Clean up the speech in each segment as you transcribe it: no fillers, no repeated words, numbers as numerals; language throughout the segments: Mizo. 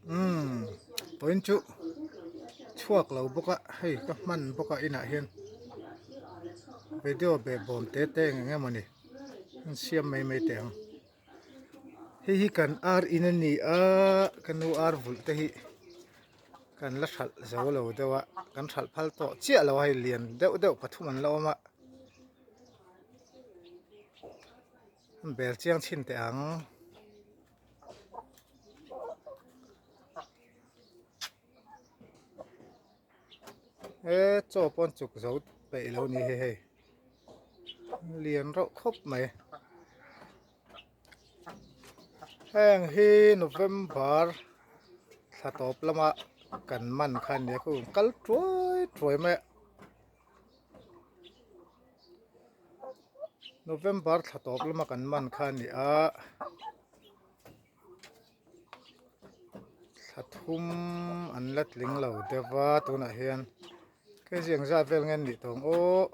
Umm point chu chhuak lo bawk a hei ka hman bawk a inah hian video behbawm te te eng eng emawni an siam mai mai teh ang hei hi kan ar in a ni a ka nu ar vulh te hi kan la hralh zo lo deuh a kan hralh phal tawh chiah lo a hei lian deuh deuh pathum an la awm a bel chiang chhin teh ang. He chaw pawn chuk zo peih lo ni hi hei lian reuh khawp mai heng hi November thla tawp lama kan man kha nia ka kal tuai tuai mai a. November thla tawp lama kan man kha a ni a thla thum an la tling lo deuh va tunah hian kg ang zat vel nge an nih tawh ang aw.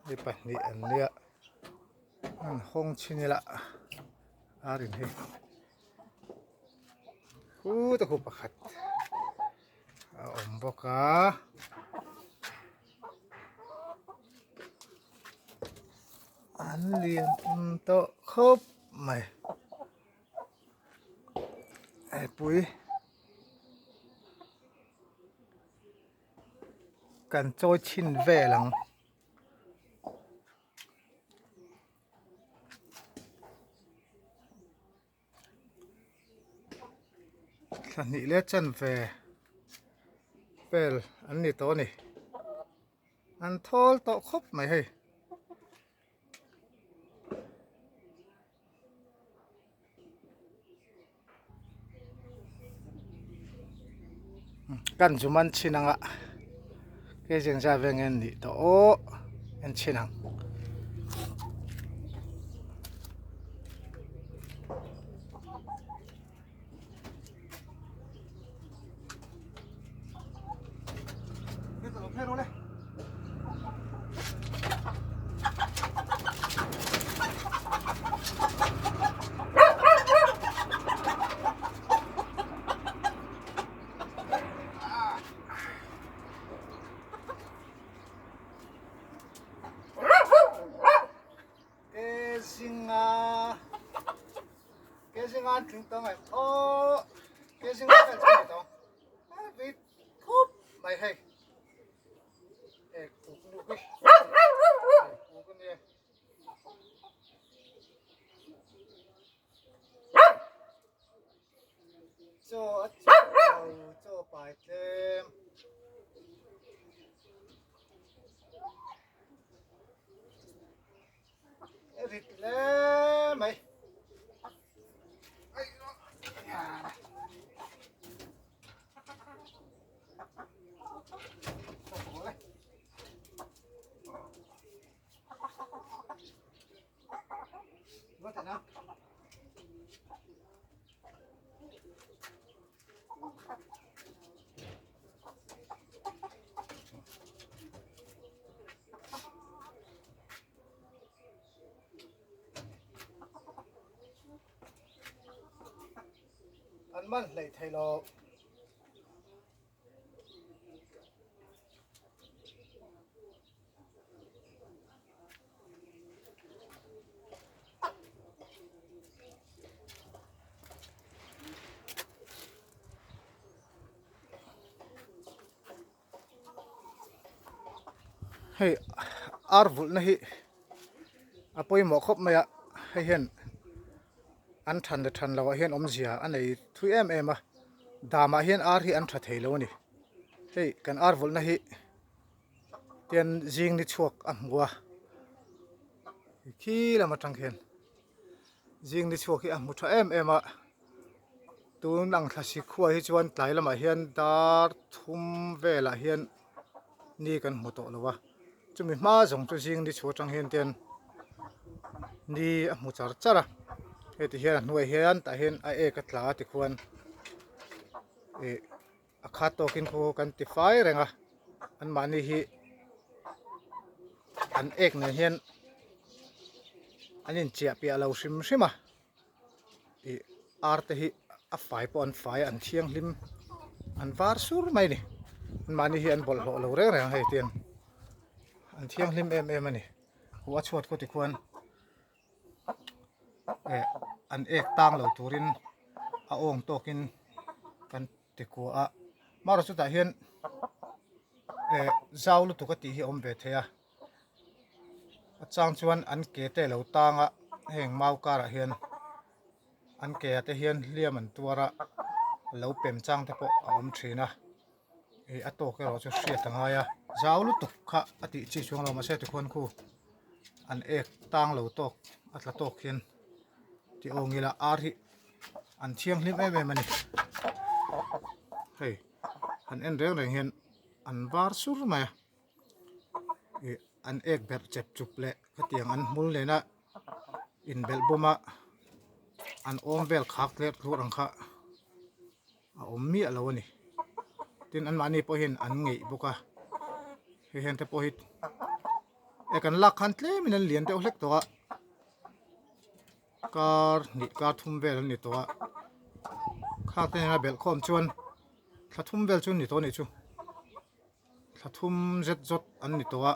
Hei pahnih an nia an hawng chhin ila ar in hei khut a khu pakhat a awm bawk a an lian tawh khawp mai heipui. Kan chawi chhin vel ang. Thla hnih leh chanve vel an ni tawh a ni. An thawl tawh khawp mai hei. Kan zu man chhin anga kei zeng zah veng en nih tawh aw en chhin ang. Kezinga kezinga an tling tawng em aw kezinga vel chu ni tawng a vit khup mai hei e kuk nu hi kuk a nia chaw a chuk lo chaw pai tlem. Rit hle mai. An man hleih theih lo. Hei ar vulhna hi a pawimawh khawp mai a hei hian an than leh than loh ah hian awmzia a nei thui em em a damah hian ar hi an tha thei lo a ni hei kan ar vulhna hi tian zing ni chhuak a hmu a khi lam atang khian zing ni chhuak hi a hmu tha em em a tun ang thla sikhuah hi chuan tlai lamah hian dar thum velah hian ni kan hmu tawh lo a chumi hma zawng chu zing ni chhuah atang hian ten ni a hmu char char a heti hian a hnuai hian tah hian a ek a tla tikhuan ih a khat tawkin khu kan ti fai reng a anmahni hi an ek nen hian. An inchiah piah lo hrim hrim a, ih ar te hi a fai pawh an fai a an thianghlim an var sur mai a ni. Anmahni hi an bawlhhlawh lo reng reng a hei tiang an thianghlim em em a ni. Huh a chhuat khaw tikhuan eh an ek tang lo turin a awng tawkin kan ti kua a marawh chutah hian eh zau lutuk a tih hi a awm ve thei a a chang chuan an ke te a lo tang a heng mau karah hian an ke ah te hian hliam an tuar a lo pem chang te pawh a awm thin a ih a tawk erawh chu hriat a ngai a zau lutuk kha a tih chi chuang lo mahse tikhuan khu an ek tang lo tawk a tla tawk hian tih awng ila ar hi an thianghlim em em a ni hei han en reng reng hian an var sur mai a ih an ek berh chep chup leh khatiang an hmul nena inbelh bawm a an awm vel khak tler thlur ang kha a awm miah lo a ni tin anmahni pawh hian an ngeih bawk a hei hian te pawh hi e kan lak khan tlem in an lian deuh hlek tawh a kar hnih kar thum vel an ni tawh a khak te nena belh khawm chuan thla thum vel chu an ni tawh a nih chu thla thum zet zawt an ni tawh a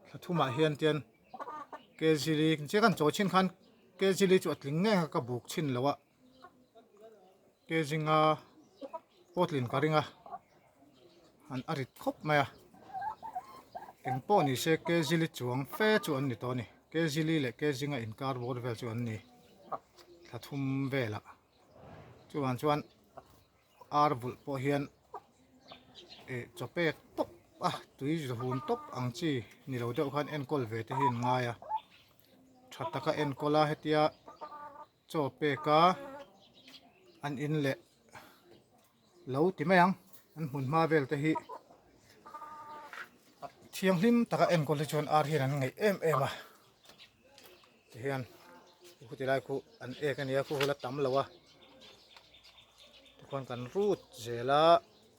thla thumah hian tian kg li chiah kan chawi chhin khan kg li chu a tling ngei a ka buk chhin lo a kg nga pawh tlin ka ring a an a rit khawp mai a eng pawh ni se kg li chuang fe chu an ni tawh a ni kg li leh kg nga inkar bawr vel chu an ni thla thum velah chuvang chuan ar vulh pawh hian ih chaw pek tawp a tui zahum tawp ang chi ni lo deuh khan enkawl ve te hi an ngai a tha taka enkawl a hetia chaw pek a an in leh lo ti mai ang an hmun hma vel te hi thianghlim taka enkawl hi chuan ar hian an ngaih em em a tihian khuti lai khu an ek ania khu hula tam lo a tikhuan kan rut zel a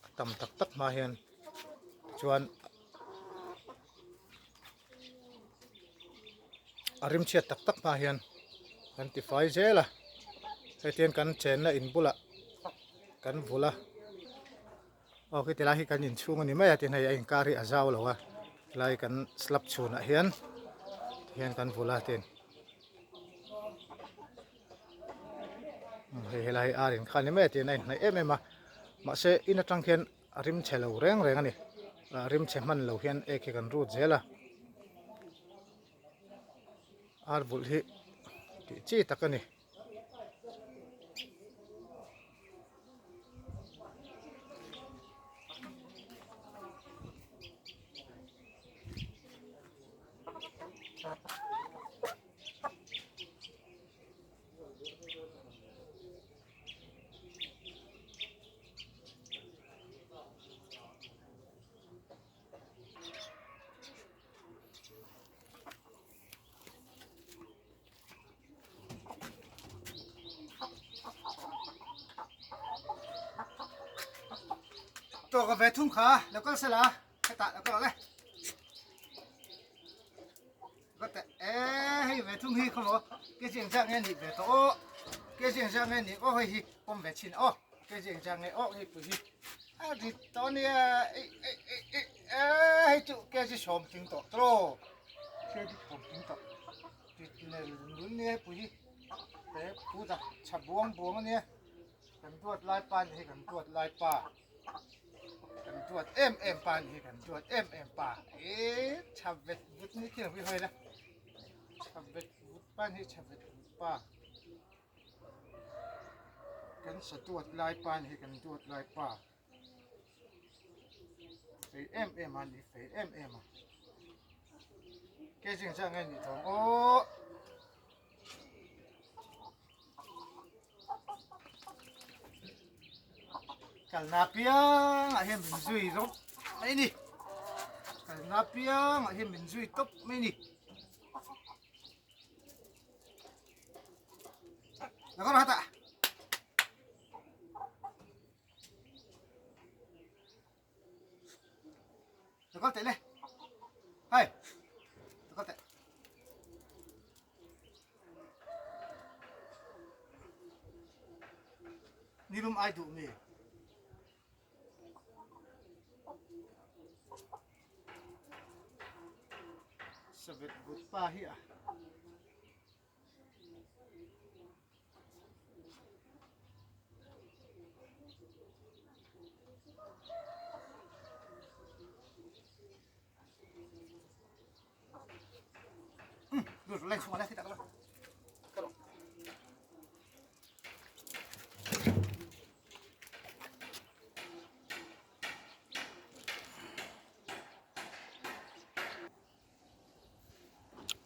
a tam tak tak hma hian tichuan a rim chhiat tak tak hma hian kan tifai zel a hei tihian kan chenna in bulah kan vul a aw khiti lai hi kan inchhung a ni mai a tin hei a inkar hi a zau lo a helai kan slab chhunah hian tihian kan vul a tin hei helai hi ar in kha a ni mai a tin a inhnaih em em a mahse in atang khian a rim chhe lo reng reng a ni a rim chhe hman lo hian ek hi kan rut zel a ar vulh hi tih chi tak a ni. Tawk ve thung kha lo kal sela hetah lo kal ang e ka teh e hei ve thung hi khaw maw ke chi engzah nge nih ve tawh aw ke chi engzah nge nih aw hei hi pawm ve chhin aw ke chi engzah nge aw hei pui hi a rit tawh ania ei ei ei ei hei chu ke chi sawm tling tawh tawh ke chi sawm tling tawh. Nia pui hi he phut a tha buang buang ania kan duat lai pa ni hi kan duat lai pa kan duat em em pa ni hi kan duat em em pa e tha vet vut ni khi hui hoi la tha vet vut pa ni tha vet vut pa kan sa duat lai pa ni hi kan duat lai pa Fei em em a ni fei em em a ke ching chang nge ni thawng aw kalna piang ah hian min zui rawp mai ni kalna piang ah hian min zui tawp mai ni Lo kal teh le. Hai. Lo kal teh. Nilum ai duh mi. Savet but pa hi a.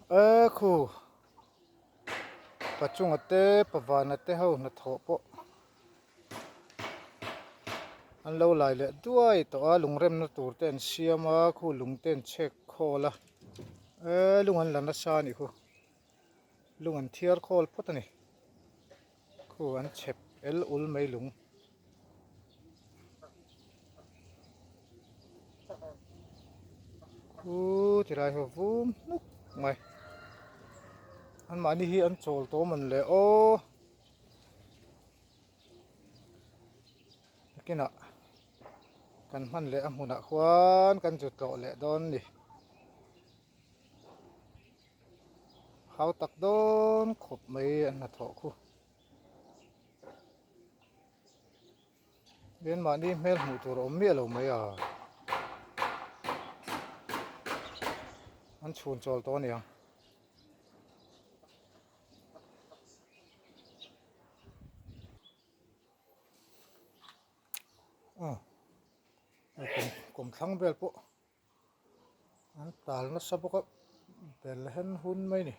E khu pachunga te pavana te ho hnathawh pawh an lo lai leh duai tawh a lungremna tur te an siam a khu lung te an chhek khawl a eee lung an la nasa a nih khu lung an thiar khawl phawt a ni khu an chhep el ul mai lung. Khu ti lai ho vum hnuk mai anmahni hi an chawl tawh a mawn le aw. Nakinah kan hman leh a hmunah khuan kan zu tlawh leh dawn a ni. Hau tak dawn khawp mai an hnathawh khu. Tin mahni hmel hmuh tur a awm miah lo mai a. An chhun chawl tawh a niang. Kum thlang vel pawh an tal nasa bawk a bel hen hun mai a ni.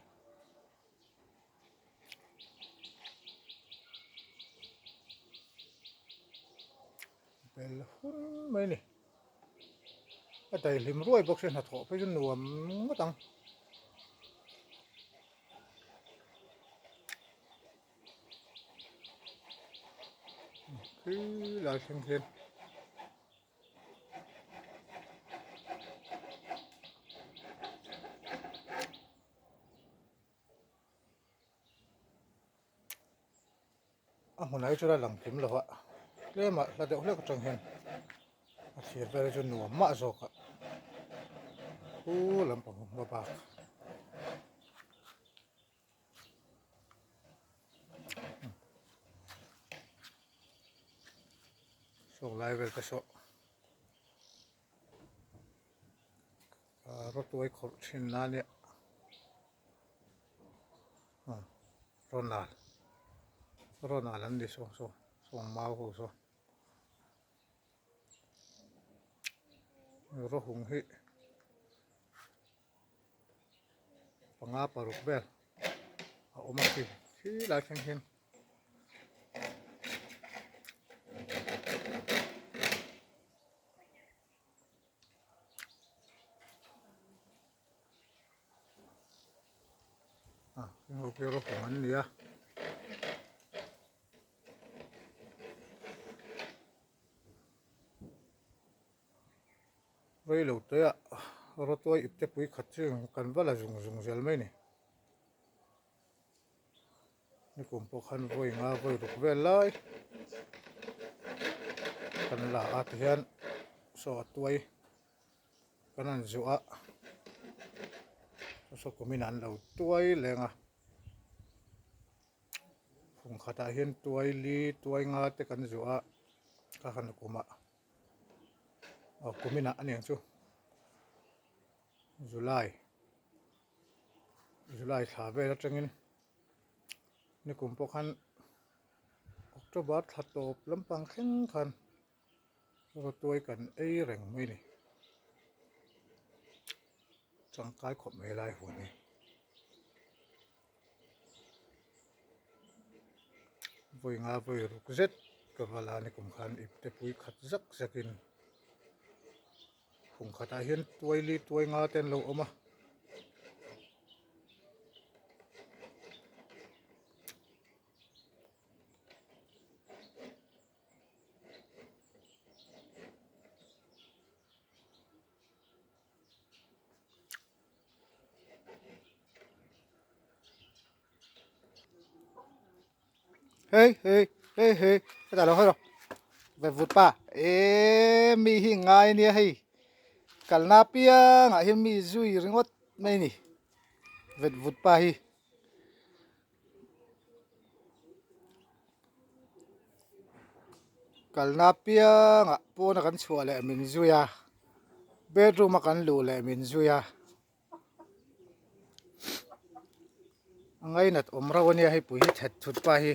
Bel hun mai a ni. A daihlim ruai bawk sia hnathawh phei chu nuam ngawt ang. Khi lai thleng hian a hmunah hi chuan a lang kim lo a tlem ah hla deuh hlek atang hian a thlir vel hi chu nuam mah zawk a khu lampang hma bak. Saw lai vel te saw rawtuai khawrh thin na nia Ronald Ronald an ni saw saw saw mau ho saw rawhung hi. Panga paruk vel a awm a khi khi lai thleng hian a heng ho khi rawng an ni a. Rei lo te ah rawtuai ip te pui khat chu kan va la zung zung zel mai ni. Nikum pawh khan vawi nga vawi ruk vel lai kan la a tihian saw a tuai kan han zuah a saw kumin an lo tuai leng a kum khatah hian tuai li tuai nga te kan zuah a ka han kumah. Aw kumin ah aniang chu July July thla vel atangin nikum pawh khan October thla tawp lampang thleng khan rawtuai kan ei reng mai a ni tangkai khawp mai lai hun hi. Vawi nga vawi ruk zet ka va la ni kum khan ip te pui khat zak zak in phung khat ah hian tuai li tuai nga te an lo awm a. Hey hey. Hei hei hetah lo hawi rawh vet vut pa eee mi hi ngai ania hei kalna apiangah hian mi zui ringawt mai a ni vet vut pa hi. Kalna apiangah pawna kan chhuah leh min zui a bedroom a kan luh leh min zui a. A ngainat awm rauh ania hei pui hi that thut pa hi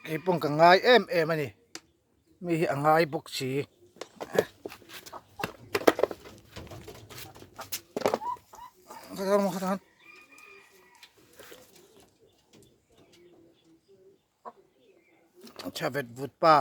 hei pawh ka ngai em em a ni mi hi a ngai bawk si tha vet vut pa.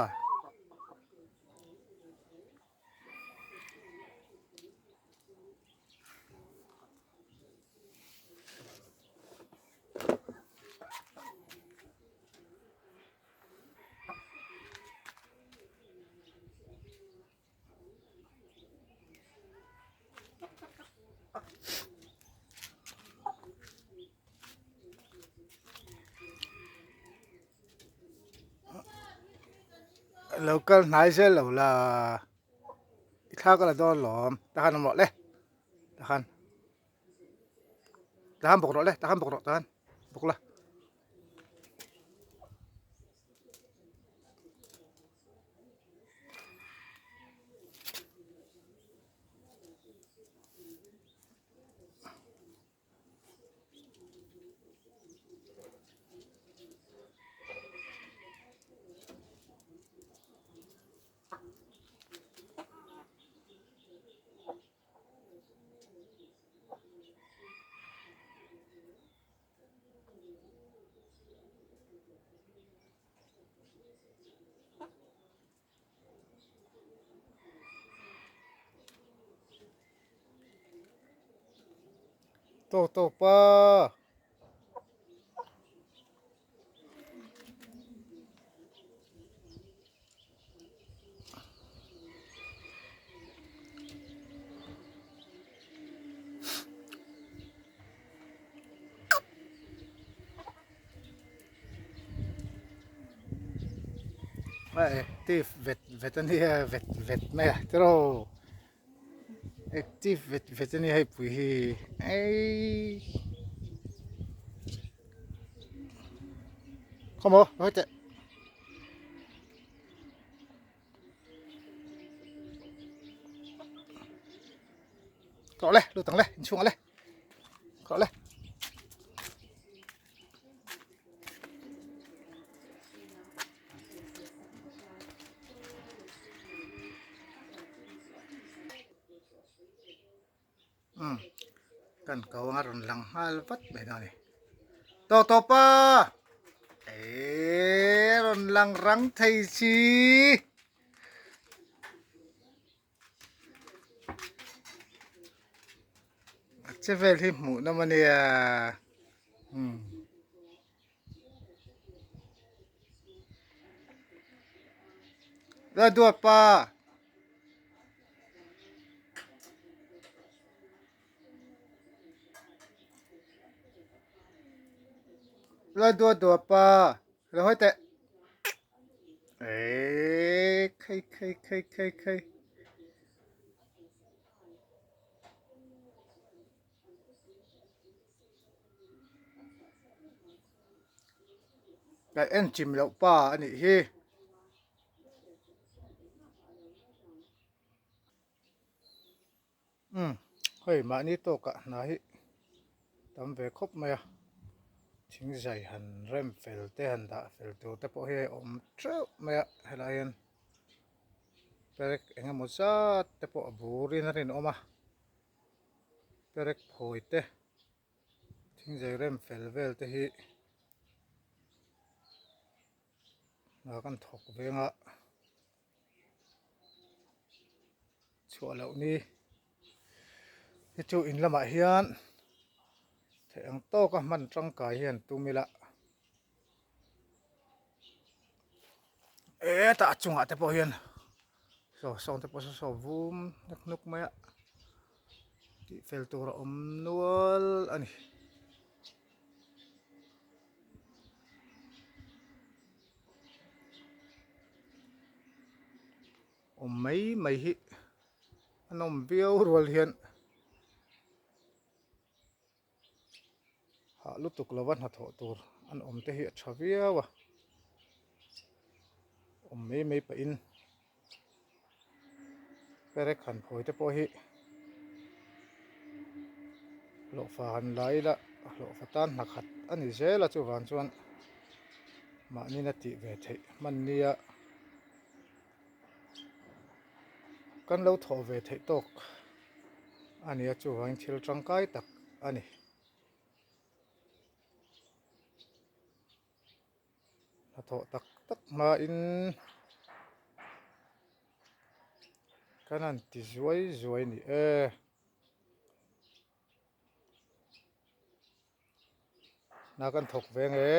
Lo kal hnai zel lo la i thla ka la dawn lawm takhan awm rawh le takhan takhan bawk rawh le takhan bawk rawh takhan bawk la. Tawk tawk pa. Active vet vet a nia vet vet mai a tiraw active vet vet a nia hei pui hi eii khawmaw hawi teh. Rawh le lut ang le inchhungah le rawh le. Umm kan ko anga rawn lang nghal vat mai dawn a ni tawk tawk pa eee rawn lang rang thei si. A che vel hi hmuh nawm a nia umm. La duat pa. La duat duat pa. La hawi teh. Eee khei khei khei khei khei. Ka en chim loh pa a nih hi. Umm hei mahni tawkah hna hi tam ve khawp mai a thing zai han rem fel te han dah fel tur te pawh hi a awm teuh mai a helai hian perek eng emaw zat te pawh a burin a rinawm a perek phawi te thing zai rem fel vel te hi hna kan thawk veng a. Chhuah loh ni hi chu in lamah hian theih ang tawka hman tangkai hian tum ila hetah a chungah te pawh hian saw sawng te pawh saw saw vum hnuk hnuk mai a tih fel tur a awm nual a ni. Awm mai mai hi a nawm viau rual hian hah lutuk lova hnathawh tur an awm te hi a tha viau a awm mai mai pahin perek han phawi te pawh hi hlawhfa han la ila hlawhfa tan hna khat a ni zel a chuvang chuan mahni na tih ve theih hman nia kan lo thawh ve theih tawk a ni a chuvangin thil tangkai tak a ni. Hnathawh tak tak hmain kan han ti zuai zuai a ni e. Hna kan thawk ve nge.